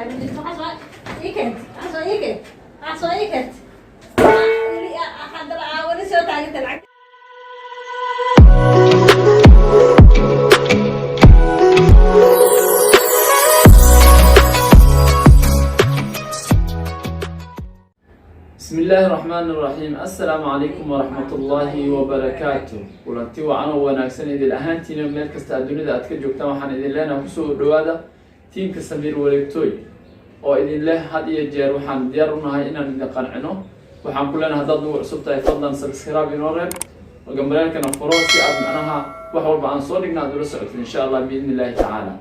Leedahay ma jirto. Waxaas waa ii keent, waxaas waa ii keent, waxaas waa ii keent. Weli haddana aa weli soo taaganta lacag. Bismi illaahi raxmaan raxiim. Assalaamu calaykum waraxmat ullaahi wabarakaatu. Kulanti wacan oo wanaagsan idil ahaantiina meel kasta adduunyada aad ka joogtaan. Waxaan idin leenahay kusoo dhawaada tiimka Samiir Wareegtooy oo idin leh had iyo jeer waxaan diyaar u nahay inaan idin qancino. Waxaan ku leenahay, haddaad nagu cusub tahay, fadlan subscribe inoo reeb oo gambaleelkana furo si aad macnaha wax walba aan soo dhigna aad ula socotid, insha Allah, biidni illaahi tacaala.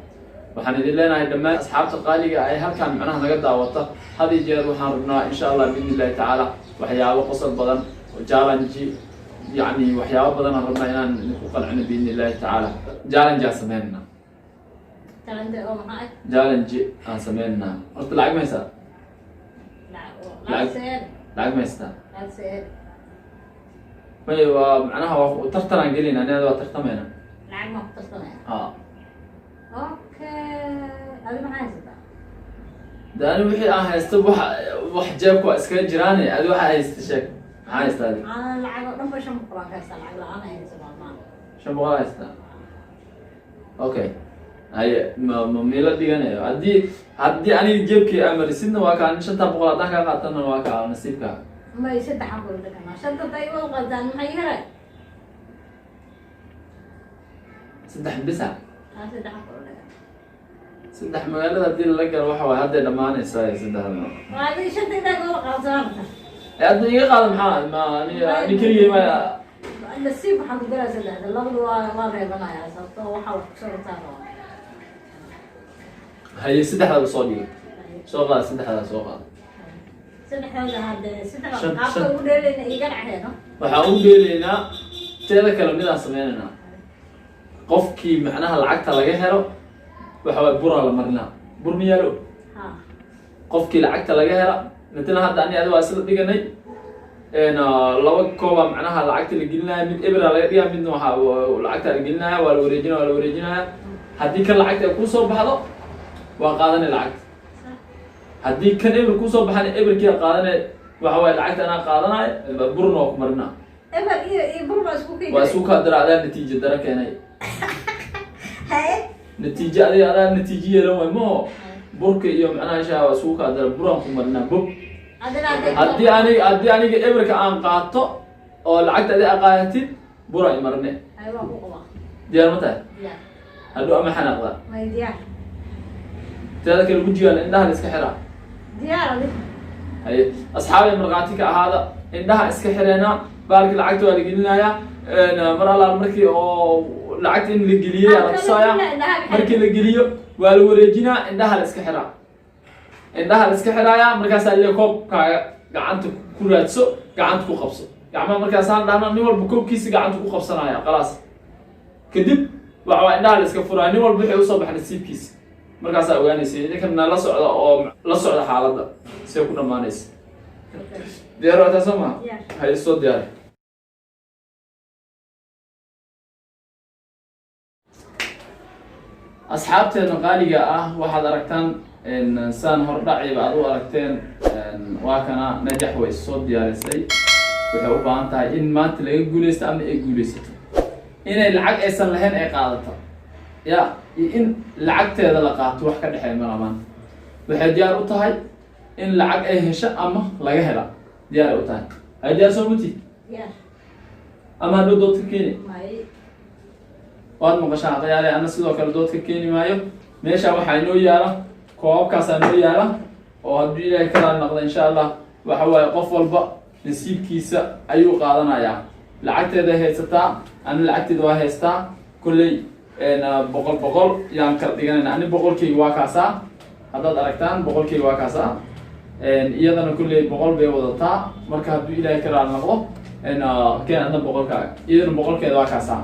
Waxaan idin leenahay dhammaan asxaabta qaaliga ay halkaan macnaha naga daawata, had iyo jeer waxaan rabnaa, insha Allah, biidni illahi tacaala, waxyaabo qosol badan oo challenge, yacni waxyaabo badan aan rabnaa inaan idinku qancino biidni illahi tacaala. Challenge aan sameynaa. Talente oo maxaa ah? Challenge aan sameynaa. Horta lacag ma haysaa? Lacag seen? Lacag ma haystaa? Lacag seen? May, waa macnaha waa tartan aan gelayna, ani waa tartamayna. Lacag ma ku tartamaya? Ha. Okay, adi maxaa haysataa? De ani wixii aan haysto, wax jeebka waa iskaga jiraane. Adi waxaa haysta sheeg, maxaa haystaa adi? Ana lacag oo dhan ba 500 aan ka haystaa. Lacag la-aan ay haysa maalmaha. 500 haystaa? Okay, haye, ma miila dhiganayo? Haddii aniga jeebkii aa marisidna waa kaa, shantaa boqol haddaan kaa qaatana waa kaa nasiibkaa. May, saddexan kula dhiganaa. Shanta day wada qaataan, maxay haray? Saddex bisa? Aa, saddexan kula dhigan. Saddex magaalada haddii lala galo waxa waay hadday dhammaanaysaa saddexda. Waa adiga shanta intaa wada qaadsanaa. Ee hadda iga qaada, maxaa ma ani keligay ma? Nasiib waxaan ku galaa saddexda, labada waa reebanayaa, sababtoo waxaa wax kusoo wataa rabaa. Haye, saddexdaaba soo dhigay, soo qaada, saddexdaa soo qaada. Saddexdooda haddee saddexda qaabka ugu dheelayna iiga dhaceeno. Waxaan u dheelaynaa, teeda kale midaan sameynaynaa, qofkii macnaha lacagta laga helo waxa waay buraa la marinaa. Bur ma yaalo? Ha. Qofkii lacagta laga hela, matalan hadda ani adi waa isla dhiganay, laba kooba macnaha lacagta la gelinaya, mid ebra laga dhigaa, midna waxaa lacagta la gelinaya, waa la wareejinaya, waa la wareejinaya. Haddii kan lacagta ay kusoo baxdo, waa qaadanay lacagta. Haddii kan eber kusoo baxana, eberkii qaadanay, waxa waaye lacagta anaa qaadanayo, burna waa ku marinaa. Eber iyo bur baa isku kii. Waa isku kaa dara, adaa natiijo dara keenay. Haye. Natiijo adiga adaa natiijo yeelan waay maho. Burka iyo macnaha shaa waa isku kaa dara, buraan ku marinaa bob. Adina hadday Haddii aniga eberka aan qaato oo lacagta adi aa qaadatid, bura i marne. Haye, waa ku qabaa. Diyaar ma tahay? Diyaar. Hadhow ama xanaaqda? May, diyaar. Teeda kale wejigaa indhaha la iska xiraa. Diyaar adi. Haye, asxaabay, markhaati ka ahaada, indhaha iska xireenaa, baalki lacagta waa la gelinayaa. Mar allaal markii oo lacagta in la geliyey aa la tusaaya. Markii la geliyo waa la wareejinaa, indhaha la iska xiraa, indhaha la iska xiraaya. Markaasaa le koobkaaga gacanta ku raadso, gacanta ku qabso gacmaha. Markaasaan dhahna, nin walba koobkiisa gacanta ku qabsanaya, khalaas. Kadib waxa waa indhaha la iska furaya, nin walba wixii usoo baxa nasiibkiisa markaasaa ogaanaysa. Idinka la socda oo la socda xaaladda see ku dhamaanaysa. Diyaar waa taa, soo maha? Diyaar. Haye, soo diyaari. Asxaabteena qaaliga ah, waxaad aragtaan saan hordhaciba aad u aragteen, waa kana Najax, way soo diyaarisay. Waxay u baahan tahay in maanta laga guuleysto ama ay guuleysato, inay lacag aysan lahayn ay qaadato ya iyo in lacagteeda la qaato, wax ka dhexeeya malamaan. Waxay diyaar u tahay in lacag ay hesho ama laga hela, diyaar ay u tahay. Hay, diyaar soo muti? Diyaar. Ama hadhow dood ka keeni? May. Waad maqashaan aqyaale, ana sidoo kale dood ka keeni maayo. Meesha waxaa inoo yaala koobabkaasaa inoo yaala oo hadduu Ilaahay ka raali noqda, insha Allah, waxa waaye qof walba nasiibkiisa ayuu qaadanayaa. Lacagteeda haysataa, ana lacagteeda waa haystaa. Kolley 100 100 yaan kala dhiganayna. Ani boqolkeyga waa kaasaa, haddaad aragtaan boqolkeyga waa kaasaa. Iyadana kolley 100 bay wadataa. Marka hadduu Ilaahay ka raali noqdo, keen adna boqolkaaga, iyadana boqolkeeda waa kaasaa,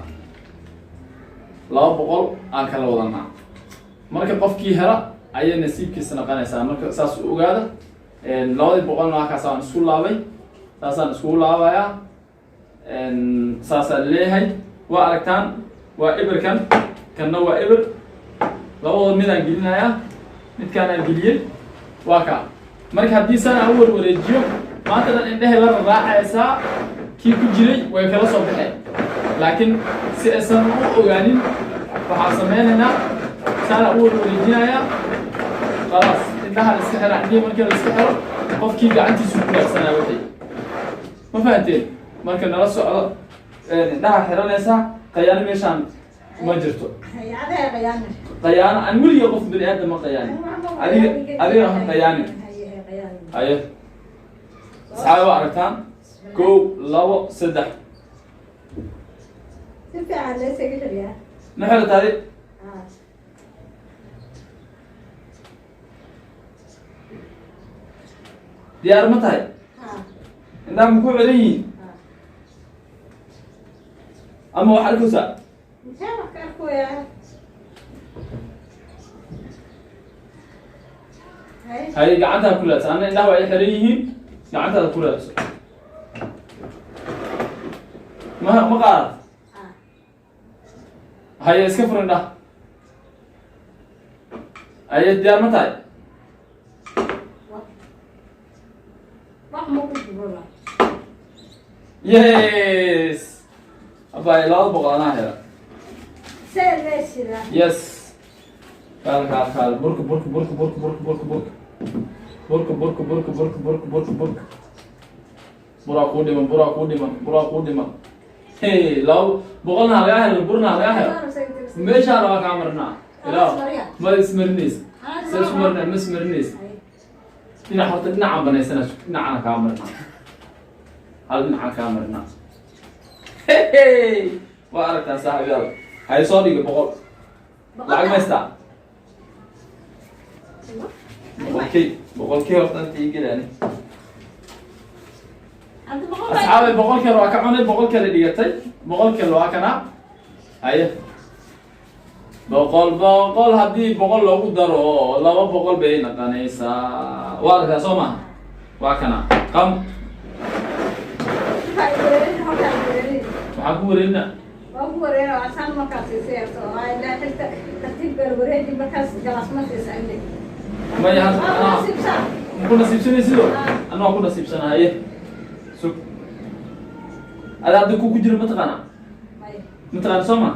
200 aan kala wadanaa. Marka qofkii hela ayay nasiibkiisa noqonaysaa. Marka saas u ogaada, labadii boqolna waa kaas, waan isku laabay, saasaan iskugu laabayaa, saasaan leeyahay. Waa aragtaan, waa eberkan, kanna waa eber. Labadood midaan gelinayaa, midkaanaan geliyey. Waa kaa. Marka haddii sana u warwareejiyo, maanta dhan indhehay la raraacaysaa, kii ku jiray way kala soo baxeen. Laakiin si aysan u ogaanin, waxaan sameynaynaa saana u warwareejinayaa. Khalaas, indhaha la iska xiraa. Indhihii markii la iska xiro, qofkii gacantiisu ku raadsanaya wixii. Ma fahanteen? Marka nala socdo. Indhaha xiranaysaa. Qayaano meeshaan ma jirto. Hay-adaha qayaana. Qayaano aan weliga qof bini aadam ma qayaanin. Adiga ha qayaanin. Haye asxaabi, waa aragtaan. Kow, labo, saddex. Si fiican la isaga xiriyaa. Ma xirataadi? Ah. Diyaar ma tahay? Ha. Indhaha ma ku xiran yihiin? Ha. Ama wax arkaysaa? Intee wax ka arkoyaa? Hay. Haye, gacantaa ku raadsa. Anna indhaha waa ay xiran yihiin, gacantaada ku raadso. Ma qaadad? Ha. Haye, iska fur indhaha. Haye, diyaar ma tahay? Wax ma ku jiro la. Yes, abay, 200 anaa hela. See leesida. Yes, kaal, kaal, kaal. Burka, burka, burka, burka, burka, burka, burka, burka, burka, burka, burka, burka, burka, burka. Buraa kuu dhiman, buraa kuu dhiman, buraa kuu dhiman. Hey, 200-na lagaa helo, burna lagaa helo. Meeshaana waa kaa marnaa. Ilaa ma ismarinaysa? Se isku marnaa? Ma ismarinaysa? Dhinac horta, dhinacaan banaysana, dhinacana kaa marnaa, hal dhinacaan kaa marnaa. Hey, waa aragtaa saaxiibyaal. Hay, soo dhiga 100. Lacag ma haystaa? Boqolkii, boqolkii horta inta ii gelani. Hadda 100. Asxaabay, 100-kii hore waa ka cunay, 100 kale dhigatay, 100 kale waa kana. Haye, 100, 100 haddii 100 loogu daro, 200 bay naqanaysaa. Waa aragtaa, soo maha? Waa kana qam. Waxaan ku wareerina. Waa ku wareera asaan markaas siisayso ay la xirta tartiib bal wareeji markaas galaas ma siisa inde. Maya, Waa ku nasiibsan. Ma ku nasiibsanaysido? Anna waa ku nasiibsana. Haye, sug. Ada hadda ku jira, mataqaana? May. Mataqaana, soo ma?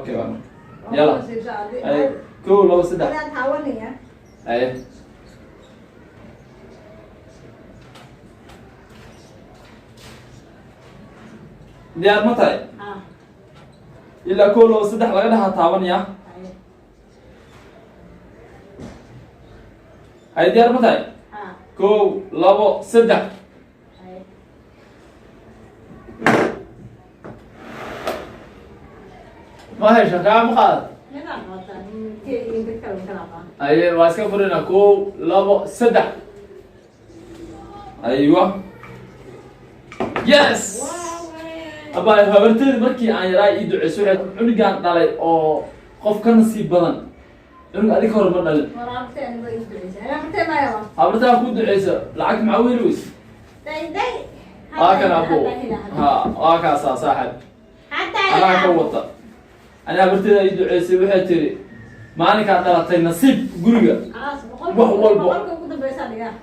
Okay, waa marka. Waa ku Yalla. nasiibsan. Haye, kow, labo, saddex. Adaan taawanaya. Haye, diyaar ma tahay? Ah. Ilaa kow, labo, saddex laga dhaha taabanaya. Haye. Haye, diyaar ma tahay? Ah. Kow, labo, saddex. Haye. Ma hesha? Kaa ma qaadad? Midaan qaata kee iyo mid kale kala qaa. Haye, waa iska furina. Kow, labo, saddex. Aywa, yes. Abaa, habarteedi markii aan yaraa ii duceyso, waxay cunugaan dhalay oo qof ka nasiib badan cunug adiga hore ma dhalin. Waraabtay aniga ii duceysa. Habartay maya waa. Habartaa ku duceyso, lacag maxaa weli weys? Day day. Waa kan abo. Ha, waa kaasaa saaxib. Anaa ka wata. Ani habarteeda ii duceysay, waxay tiri maalinkaa dhalatay nasiib guriga. Khalaas, 100. Wax walbo. 100-ka ugu dambeysa dhigaa.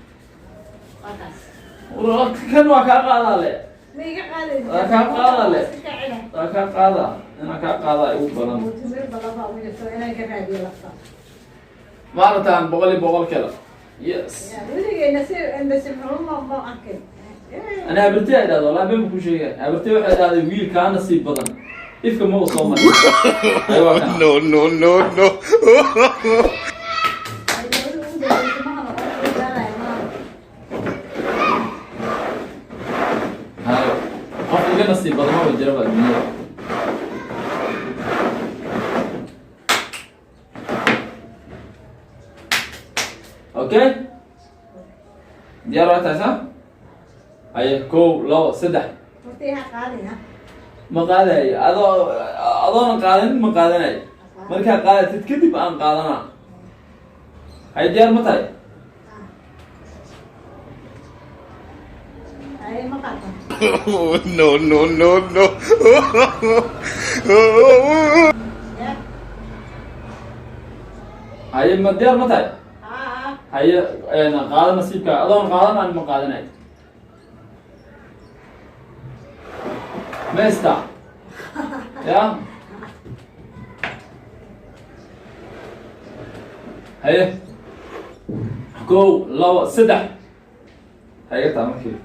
Waa kaas. Kan waa kaa qaadaa le. Ma iga qaadaysa. Waa kaa qaada le. Iska cina. Waa kaa qaadaa, inaan kaa qaadaa igu badan. Timir badan baa ugu jirto inaan ka raadiyo lafta. Maaragtaan 100 iyo 100 kale. Yes. Ya, weligay nasiib nasiib xumo ma arkin. Ani habartey ay dhahdo, wallahi been ku sheegay. Habartey waxay dhahday wiil kaa nasiib badan ifka ma soo marin. Ay, waa kana. No, no, no, no. Ay, weli ugu dambeysay ma hano, oo ku gaaraya ma. Hayo, qof iga nasiib badan maba jira ba adduunyada. Okay, diyaar waa tahay sa? Haye, kow, labo, saddex. Horta ha qaadina. Ma qaadayo. Adoo adoona qaadanin ma qaadanayo. Markaa qaadatid kadib aan qaadanaa. Haye, diyaar ma tahay? Ay, ma qaatan. No, no, no, no. Ya. Haye, ma diyaar ma tahay? Ha. Haye, qaado nasiibka. Adoon qaadan aan ma qaadanay. Mesta ya. Haye, kow, labo, saddex. Haye, taa markii.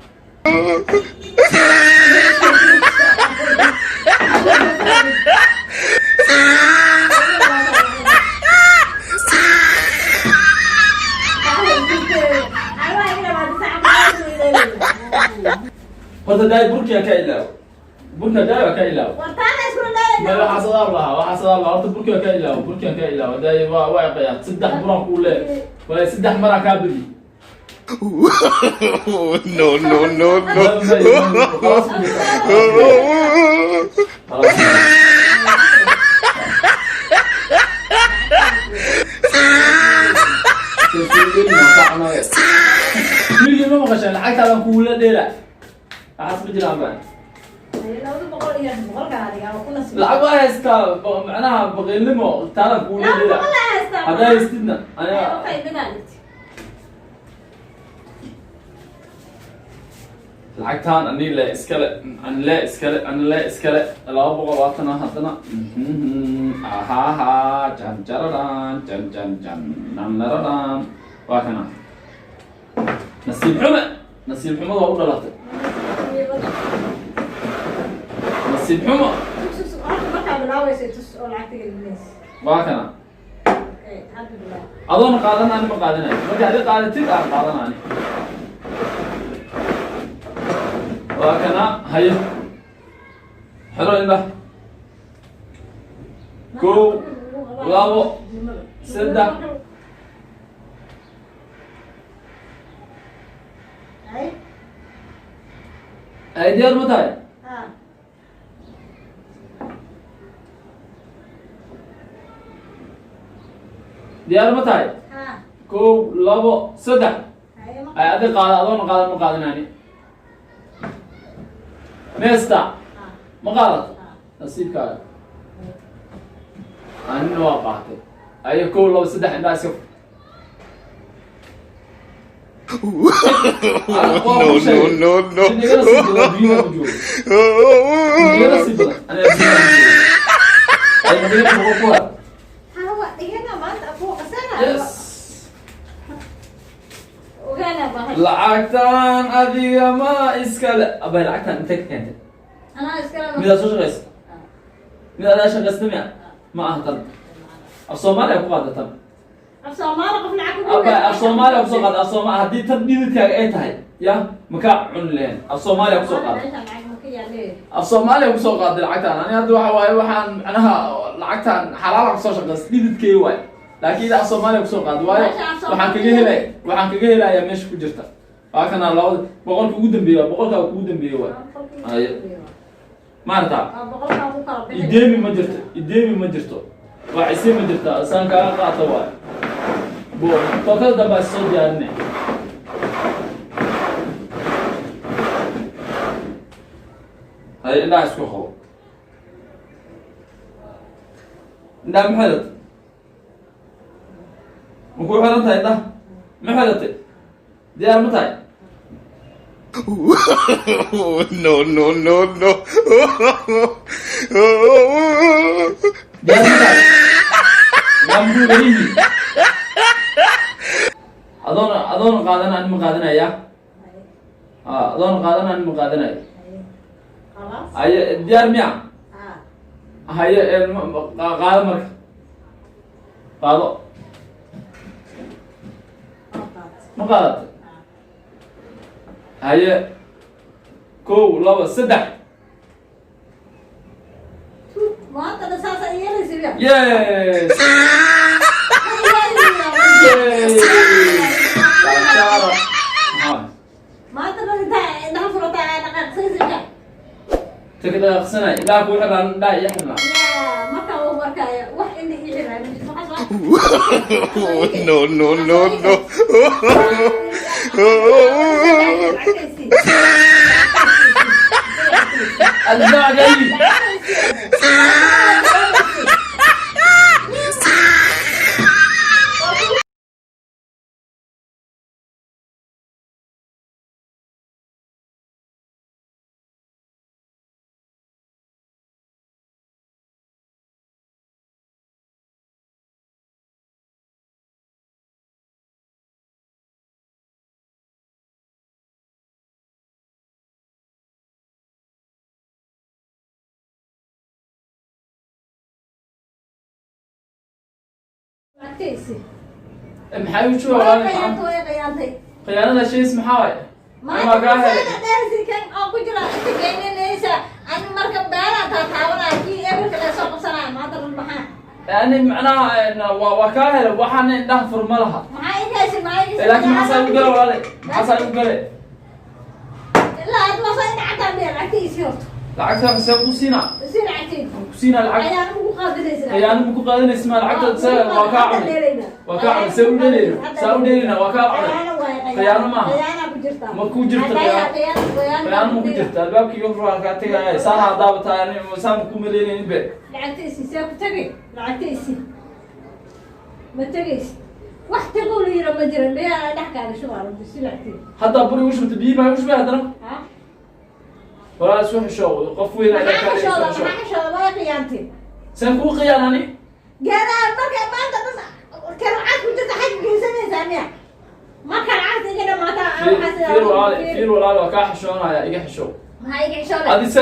Horta daay burkiga ka ilaawo, burka daay waa ka ilaawo. Ma waxaa sadaab lahaa, waxaa sadaab lahaa. Horta burkiga ka ilaawo, burkiga ka ilaawo. Daay waa qayaa saddex buraan kuu lee waay, saddex maraa kaa badi. No, no, no, no. خلاص. خلاص. Wiilkii ma maqashaan? Lacagtaadan kuula dheela, waxaas ma jiraan baan. Lacag waa haystaa, macnaha baqiilnimo taadan kuula dheela haddaa haystidna aniga. Lacagtaan ani le iskale, ani le iskale, ani le iskale. 200 waatana haddana. Ahaha, jan jararan jan jan jan nanararan. Waa kana nasiib xume, nasiib xumada waa u dhalatay, nasiib xumo. Waa kana. Adoona qaadan ani ma qaadanayo. Marka adi qaadatid aan qaadan ani. Waa kana. Haye, xiro indha. Kow, labo, saddex. Ay, diyaar ma tahay? Diyaar ma tahay? Kow, labo, saddex. Ay, adi qaada. Adoona qaadan ma qaadanani. Meesta ma qaadato nasiibkaaga, anina waa qaatay. Ayo, kow, labo, saddex, indhaa iska fur. No, no, no, no. Igala sii badan adduunyada ku joogo, igala sii badan aniga adduunyada ku joogo. Ay, madiina 100 ku har. Yes. Lacagtan adiga ma iskale abay. Lacagtan intee ka keentay? Midaad soo shaqaysa, mid adaa shaqaysta miya? Ma aha tan. Af Soomaaliya ku qaada tan, abay. Af Soomaaliya kusoo qaada. Af Sooma haddii tan dhididkaaga ay tahay ya makaa cuni lahayn. Af Soomaaliya kusoo qaada, af Soomaaliya kusoo qaaday lacagtan. Ani hadda waxa waaye, waxaan macnaha lacagtan xalaalan kusoo shaqaysta, dhididkay waay, laakiin af Soomaaliya kusoo qaada waayo. Waxaan kaga helay, waxaan kaga helayaa meesha ku jirta. Waa kana labada boqolka ugu dambeeya, boqolkaa kugu dambeeya waay. Haye, maarata ideemi ma jirto, ideemi ma jirto, waa cise ma jirta, saan kaaga qaata waay. Bo tookada dambe aa soo diyaarinay. Haye, indhaha isku qabo. Indhaha ma xiratay? Ma ku xiran tahay? Indhaha ma xiratay? Diyaar ma tahay? No, no, no, no. Diyaar ma tahay? Waa muxuu welihi? Adoona qaadan ani ma qaadanaya. A adoona qaadan ani ma qaadanayo. Haye, diyaar miya? Haye, qaado marka, qaado. Ma qaadatay? Haye, kow, labo, saddex. Yes, yes. Maxaa taka dhaqaaqsanay? Ilaa kuu xirnaa, indhaha iyo xirnaa. No, no, no, no. Albaabka. Lacagtiisi. Maxaa igu shubaa Way walaale? qiyaantay, way qiyaantay. Khiyaanada shays maxaa waaye? Maanta Waa kaa helay. dheersikan oo ku jira inta geyninaysa ani marka beeraan taataabanaya, kii eberka la soo qabsanaya maanta dhan maxaa? Yani macnaha waa kaa helay, waxaana indhaha fur ma laha. Maxaa igaysi, maxaa igaysi? Laakiin maxaa saa igu gale, walaale? Maxaa saa igu gale? Ilaa hadda waa soo indhacadaan miya? Lacagtiisi horta. Lacagta see ku siinaa? Si lacagteedi. Ku siinaa lacag. Ayaana ugu qaadanaysa. Khiyaano ma ku qaadanaysa? Ma lacagta see waa kaa cunay, waa kaa cunay. See u dheelayno, saa u dheelayna, waa kaa cunay. Khiyaano maaha. Khiyaana ku jirta. Ma ku jirto khiyaano. Khiyaano ma ku jirta. Albaabkii iga fur, waa kaa tegaya. Saana haddaaba tahay ani saan ku malaynaynin be. Lacagtiisi see ku tegi? Lacagtiisi ma tegaysi. Wax tagow la yira ma jira. Miyaa dhex kaaga shubaa rabbi si lacagteedi? Haddaa bur igu shubta, biyi maa igu shubay haddana. Ha. Walaa isu xisho, qof weyn ayaa Maxaa kaa xishooda? isu xisho. Maxaa xishooda? Waa khiyaantay. Saan kuu khiyaan ani? Geedaha marka maanta dhan kalacad ku jirta xagga geysanaysaa miya? Marka lacagta iga dhamaataa. Fiir walaale, fiir walaale, waa kaa xishoonaya, iga xisho. Maxaa iga xishooda? Adi se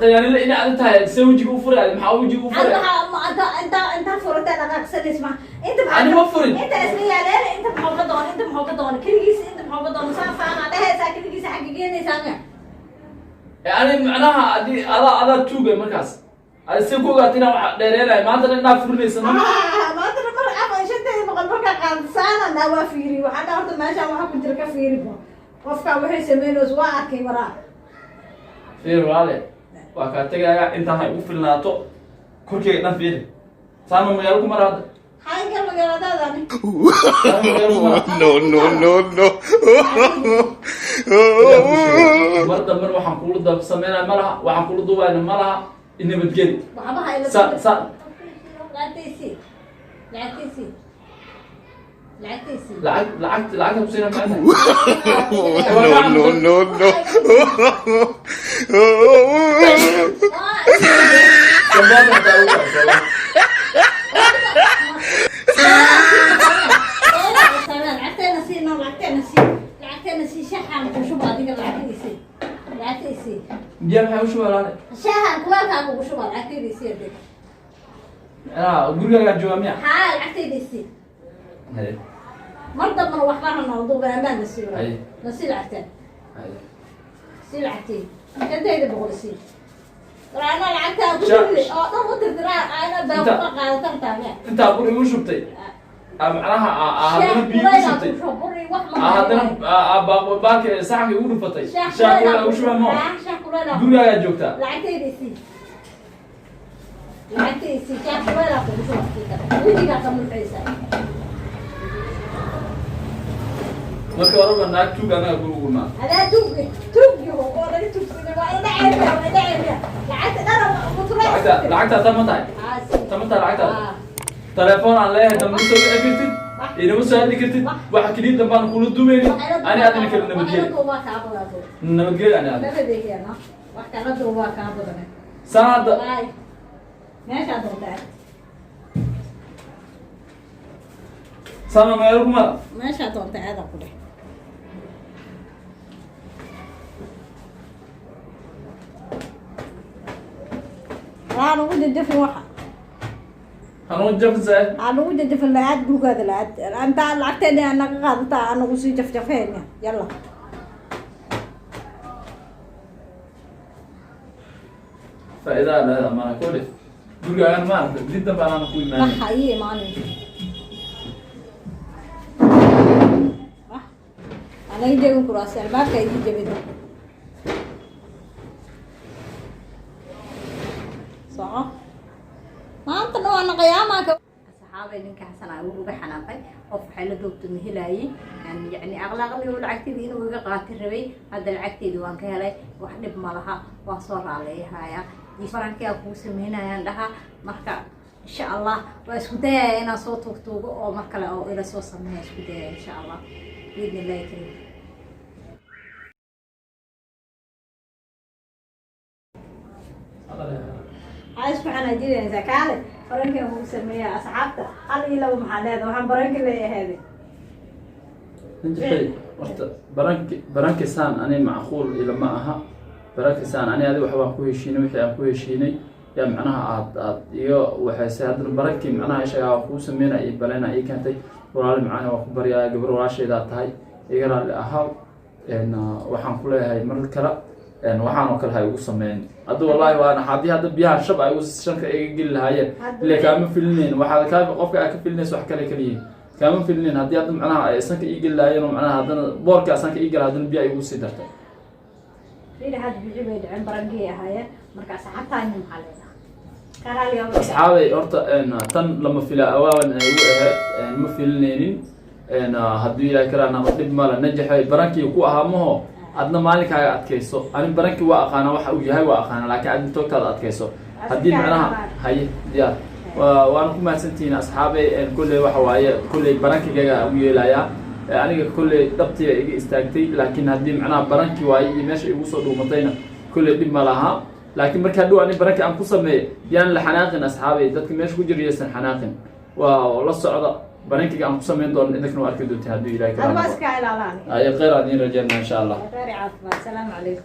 khiyaanile ina adi tahay, see wejiga u furay? Adi maxaa wejiga u Ad furay? Maxaa inta furata dhaqaaqsanays ma inta maxaa? Ani ma furin. Inta isla yaaleen, inta maxaa ka doon, inta maxaa ka doon keligiis, inta maxaa ka doon saa faana dhehaysaa, keligiisa xagga geenaysaa miya? Ani macnaha adi adaa tuugay markaas. Adi see ku ogaatay inaan wax dheereenayo maanta dhan inaa furinaysa ma? Maantana mar 500 markaa qaadsaana dhaa waa fiiri. Waxaa dhaa horta meeshaan waxa ku jira ka fiiri bo. Qofka waxay sameynayso waa arkay waraa. Fiir walaale, waa kaa tegaya. Intaan ha igu filnaato korkeyga dhan. Fiiri, saama magaalo ku mara hadda. Xayga magaaladaadani. Saama magaalo ku mara. No, no, no, no. Mar damben waxaan kula dab sameynaya ma laha, waxaan kula duubayna ma laha. Nabadgeli. Waxba ha ila. Sa Lacagtiisi, lacagtiisi, lacagtiisi. Lacag lacagta kusiina macna. No, no, no, no. Sambaada hataa ugu qabsada. Lacagteena sii no, lacagteena sii, lacagteena sii. Shaxaan ku shuba adiga, lacagtiisi, lacagtiisi. Biyaa maxay u shubaa, walaale? Shaxaan kuwaalkaaga ugu shuba, lacagteeda sii adeeg. Macnaha gurigaagaa joogaa miya? Haa, lacagteeda sii. Haye. Mar dambana waxba ha noqdo amaan na sii. Haye. Na sii lacagteen. Haye. Sii lacagteeda, 500 sii. War anaa lacagtaa ku dirdi oo dhan u dirdiraa ana baabuka qaadatan taame. Intaa bur igu shubtay, macnaha haddana biyo igu shubtay, haddana baaki saxanka igu dhufatay, shaah kuleel ugu shubaa mo. Gurigaagaa joogtaa. Lacagtayda isii, lacagtayda isii. Shaah kuleelaa kugu shubaa, wejigaa ka mulxaysa. Marka horeba naag tuug anaga gurigu imaa. Adaa tuug, tuug yaho oo laga tuugsaday. Waa ina ceebiya, waa ina ceebiya. Lacagta dhana. Lacagta, lacagtaa tama tahay, tama tahay lacagtaada. Telefoon aan leeyahay dambe ma soo wici kartid, inama soo hadli kartid. Waxa keliya dambaan kula dumaynin ani adina kala nabadgeli, nabadgeli ani adina. Nabadeegana wax kala duubaa kaa badan. Saan hadda. Waay, meeshaa doontaa. Saama magaalo ku mara. Meeshaa doonta aada ku dheh. Aan ugu jajafin waxa. Hanuun jafsa. Aan ugu jajafin lacag gurigaada, lacag intaa lacagteena aan naga qaadataa, aan ugu sii jafjafeena. Yalla. Faa'iidaa leedahay maana kole gurigaagan maaragta dib dambe anaan ku imaanay. Waxa ii imaanay wax anaga jebin kuraas, albaabka ii jebin. Soco. Maanta dhan waana qiyaamaa ka asxaabay. Ninka Xasan aa uga xanaaqay. Qof waxay la duubta ma helaayey, yacni aqlaaqni uu lacagteedii inuu iga qaati rabay. Hadda lacagteedii waan ka helay, wax dhib ma laha. Waan soo raaleeyahayaa, faranki aan kugu sameynayaan dhaha. Marka insha Allah waa isku dayaya inaan soo tuugtuugo oo mar kale oo ila soo sameeya, isku dayaya insha Allah biidni illahi kariim. Waxaa isku xanaajinaysaa kaale farankan kugu sameeya. Asxaabta hal iyo laba maxaa leedahay? Waxaan baranka leeyahay. Ninjaxay horta baranki barankisaan ani macquul ilama aha. Barankisaan ani adi waxbaan ku heshiinay, wixii aan ku heshiinay. Yaa macnaha aad iga waxaysay haddana barankii macnaha ishagaa waa kuu sameynaya iyo baleena ii keentay. Walaali macaana, waa ku baryaaya, gabar walaashaydaa tahay, iga raalli ahaw. Waxaan ku leeyahay mar kale waxaan oo kale ha igu sameyn hadda. Wallahi waana haddii hadda biyaha shab ay igu shanka iga geli lahaayeen ile kaama filinayn. Waxaad kaa qofka aad ka filinaysa wax kale kaliyihin, kaama filinayn. Haddii hadda macnaha ay sanka ii geli lahaayeen oo macnaha haddana boorka sanka ii gala, haddana biyaha igu sii dartay. Fiiri, hadda bixi bay dhaceen, barankii ahaayeen. Marka asxaabtaani maxaa leedahay? Karaaliya. Asxaabay, horta tan lama fila awaawan ay igu ahayd, ma filinaynin. Haddii Ilaahay kalaana dhib male, najaxay barankii ku ahaa maho. Adna maalinkaaga adkayso. Ani barankii waa aqaana, waxa uu yahay waa aqaana, laakiin adna toogtaada adkayso. Haddii macnaha haye diyaar waana ku mahadsantihiin, asxaabay. Kolley waxa waaye, kolley barankigaaga ugu yeelayaa. Aniga kolley dhabtiga iga istaagtay, laakiin haddii macnaha barankii waaye iyo meesha igu soo dhuumatayna, kolley dhib ma laha. Laakiin markaa dhow ani baranki aan ku sameeyo, yaan la xanaaqin, asxaabay. Dadka meesha ku jira yaysan xanaaqin. Waa la socda, barankiga aan ku sameyn doono idinkana waa arki doontiin hadduu Ilahay Adba kala iska ilaalaan. Ay khayr aan idiin rajeynaa, insha Allah. Khayr, caafimaad, salaamu calaykum.